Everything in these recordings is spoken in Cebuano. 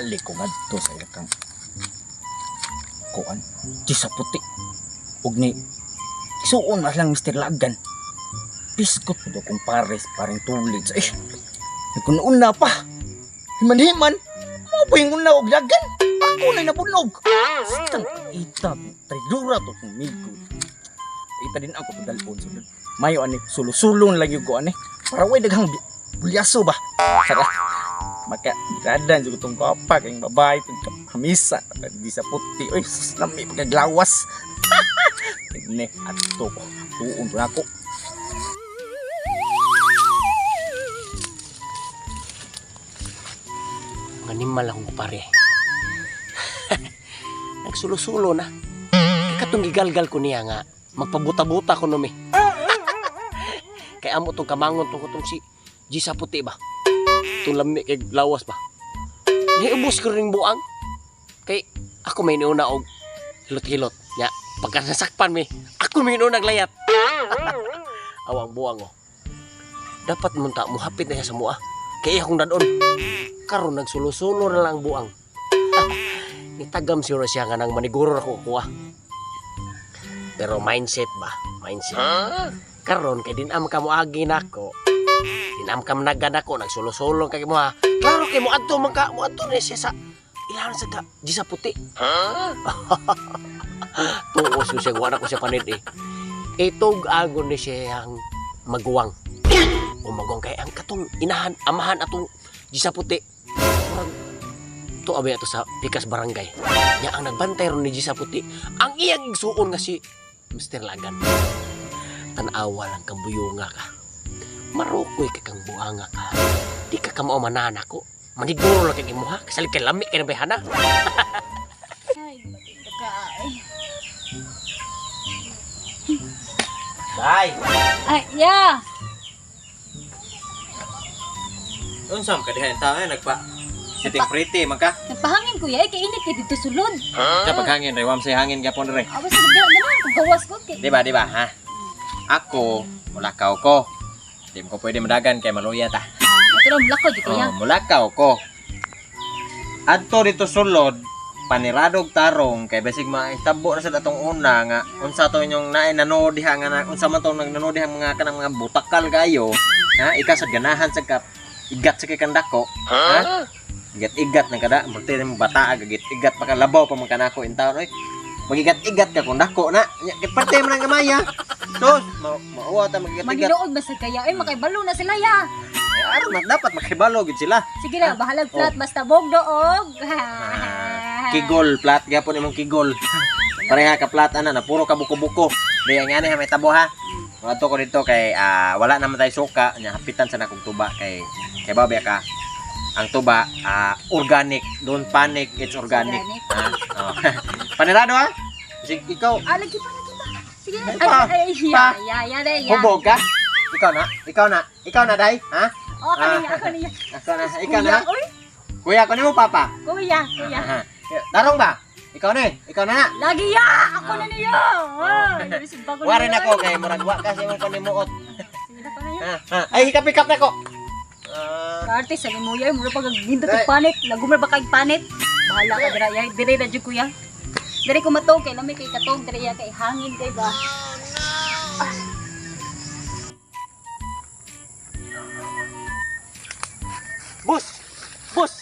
Balik ko ngadto sa ilakang kuan di sa puti. Ug ni isuon mas lang Mr. Lagan. Piskot po daw kong pares parang tulid sa eh. Nagkuna-una pa. Himan-himan. Mo pa yung una og lagan. Ako na nabunog. Stang ita. Traidora to kong migo. Ita din ako padalon. So, mayo ani sulo-sulon lagi ko ani. Para way daghang bulyaso ba. Sara. Maka giradan jud tong gwapa kay babae tong kamisa di sa puti. Oy, sus lami pagkaglawas. Ne adto ko. Tuon ko nako. Animal akong kupare. Nagsulo-sulo na. Kay katong gigalgal ko niya nga, magpabuta-buta ko numi. Kay amo tong kamangon tong kutong si Gisa Puti ba? Itong lami kay lawas ba? Niubos ko rin buang. Kay ako may niuna og hilot-hilot. Nya, pagka nasakpan mi, ako may niuna layat. Awang buang oh. Dapat munta mo hapit na siya sa mua. Kay akong dadon. Karon nagsulo-sulo na lang buang. Nitagam siguro siya nga nang maniguro ako kuha. Pero mindset ba? Mindset. Karon kay din am ka moagi nako. Din am ka managan nako nagsulo-sulo kay mo ha. Klaro kay mo adto man ka, mo adto ni siya sa ilahan sa ka, di sa puti. Tuos ko siya, wala ko siya panid eh. Itog agon ni siya ang maguwang. O maguwang kay ang katong inahan, amahan atong di sa puti. Murag to abay ato sa Pikas Barangay. Nya ang nagbantay ron ni Gisa Puti, ang iyang igsuon nga si Mr. Lagan. Tan-awa lang kang buyunga ka. Marukoy ka kang buanga ka. Di ka kamao manana ko. Maniguro lang kay imo ha. Kasalit kay lami kay nabayhana. Ay, matinda ka ay. Day, Ay, ya. unsam ka diha tao nagpa sitting pretty man ka. Nagpahangin ko ya, kay init kay dito sulod. Sa paghangin re, wam say hangin gyapon re. Awas sa ganda naman kung gawas ko kay. Di ba, di ba, ha? Ako, mulakaw ko. Di mo ko pwede madagan kay maluya ta. Ito lang mulakaw di ko ya. Oh, mulakaw ko. Adto dito sulod, paniradog tarong kay basig maitabo na sa atong una nga unsa to inyong naay nanood diha nga unsa man tong nagnanood diha mga kanang mga butakal kayo ha, ikaw sa ganahan sa ka igat sa kay kandako ha, igat-igat na kada multi mo bata agit igat pa ka labaw pa man kanako in taon oy, magigat-igat ka kung dako na. Nya, kay parte man ang gamaya tos mauwa ta magigat-igat. Manilood ba sa kaya? Ay, makaibalo na sila ya. Eh, aron na dapat makibalo gid sila. Sige na, bahalag flat basta bogdo og. Ah, kigol plat gyapon imong kigol. Pareha ka plat ana na puro ka buko-buko. Di ang ani ha may tabo ha. Adto ko dito kay wala naman tayo suka nya hapitan sa nakong tuba kay kay babe ka. Ang tuba organic, don't panic, it's organic. Organic. Ha? Oh. Panirado ha? Sige, ikaw, Ah, lagi pa, lagi pa. Sige, Ay, ay, pa. ay, ay, ya, Pa. ya, ya, ya, ya. hubog ka? Ikaw na? Ikaw na? Ikaw na, day? Ha? Oh, ako niya, ako niya. Ako na, ikaw na? Kuya, oy. Kuya, kunin mo papa. Kuya, kuya. Aha. Tarong ba? Ikaw na eh. Ikaw na na. Lagi ya, ako na niyo. Oh, bago Warin ako kay murag wa kasi mo panimuot. Sige na pa na Ha, ha. Ay, hikap-hikap na ko. Ah, Karte sa nimo yay, mura pag nindot og panit, lagumar ba kay panit? Bahala ka dira yay, dire ra jud kuya. Dire ko matog kay lami kay katog dire ya kay hangin kay ba. Boss! Boss!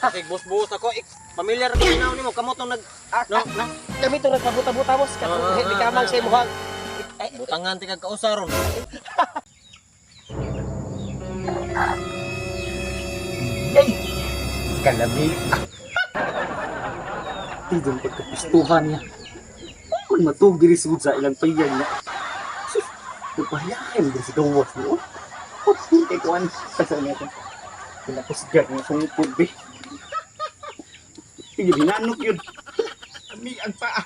Kasi bus-bus ako. Ik, pamilyar ko na nimo kamo tong nag no, no. Kami to nagpabuta-buta boss. Katong di kamang sa imuhang. Ay, Butangan ti kag kausa ron. Ay! Kalami. Tidong pagkapistuhan niya. Man matug diri sud sa ilang payag niya. Sus, nagpahiyain diri sa gawas niyo. Oh, kay kuan sa niya ko. Pinakusgan niya sungkod be. Sige, binanok yun. Kami ang paa.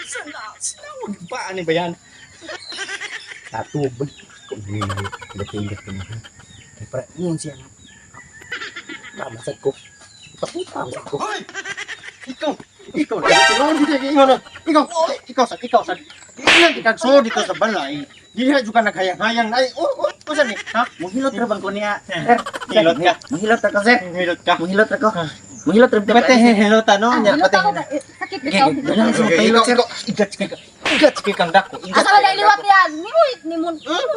Sana, sinawag ang paa ni Bayan. Tatub. Kung hindi, ko na. Kay para ingon siya nga. Kamasad ko. Pakuta ko. Hoy! Ikaw, ikaw na. Ikaw, ikaw, ikaw, ikaw, ikaw, sad, ikaw, sad. Ilang kag so dito sa balay. Dili na jud ka naghayang-hayang ay. Oh, oh, unsa ni? Ha? Muhilot ra bang ko niya? Sir, Hilot ka. Muhilot ra ko, sir. Hilot ka. Muhilot ra ko. Muhilot ra. Pati hilot ano Ah, nya hilot pati. ako. Eh, sakit bitaw. Dala sa pahilot, sir. Igat kay igat kay kang dako. Igat. Asa ba na iliwat niya? Nimo nimo.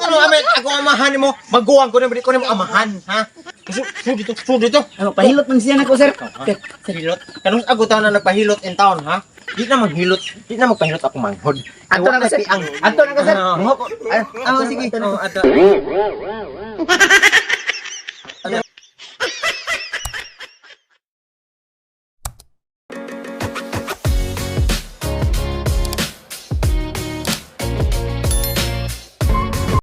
Ano amen ako amahan nimo. Maguwang ko nimo di ko nimo amahan, ha? Su su dito, su dito. Ano, pahilot man siya nako, sir. Sir, Sir, hilot. Kanus agutan na nagpahilot in town, ha? Di na maghilot, di na magpahilot ako manghod. Ato na ko, sir. Ato na ko, sir. Ah, sige. Oh, ato.